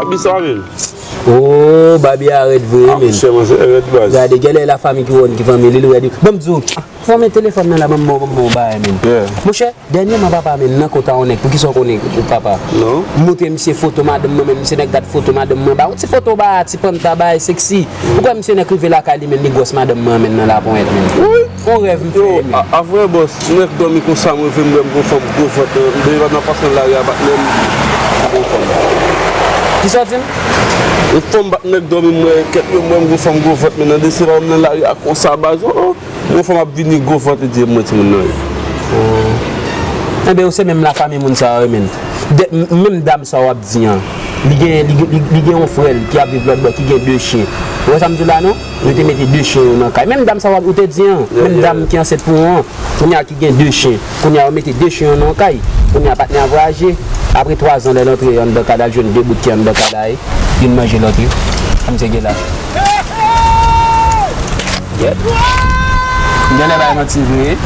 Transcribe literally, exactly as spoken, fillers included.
Baby sa menm. Oh, Baby a rèd vre, men. Monchè, mwen se rèd baz. Gade, genlè la fanmi ki wè ki fanmi li, li rèd. Ban m di w, fòmen telefòn nan la, ban m ban w bagay, men. Monchè, dènyèman papa, men, nan kont a yon nèg, poukisa w konnen ou papa? Non. M montre misye foto madanm mwen, men misye nèk gad foto madanm mwen, ba yon ti foto ba, ti panta, bay seksi. Ou kwè misye nèk rive lakay li, men li gwòs madanm mwen, men nan laponyèt, men. Wi. On rèv m fè, men. Avre bòs, nèk dòmi konsa, mwen vin wè m gon fanm gwo vant, men depi nan pase nan lari a, bat men m gon fanm. Kisa w di m? Yon fanm bat nèk dòmi, mwen kèt yo, mwen m gon fanm gwo vant, men nan desi pa m nan lari a konsa, baz, oh, oh. Yon fanm ap vini gwo vant, li di mwen timoun nan ye. Enben, ou se menm lafanmi moun sa yo, men. Menm dam sa w ap di an, li gen, li, li, li gen yon frè l ki ap viv lòt bò, ki gen de chen. Ou wè sa m di w la, non? Yo te mete de chen yo nan kay. Menm dam sa w ap, ou te di an, menm dam ki ansent pou ou an, kounye a ki gen de chen. Kounye a, yo mete de chen yo nan yon kay. Kounye a, patnè a vwayaje. Apre twa zan, lè l antre anndan kay la, l jwenn de bout kè anndan kay la, e youn manje lòt, wi. Sa misye gen la. Yèp. M genlè bay manti vre.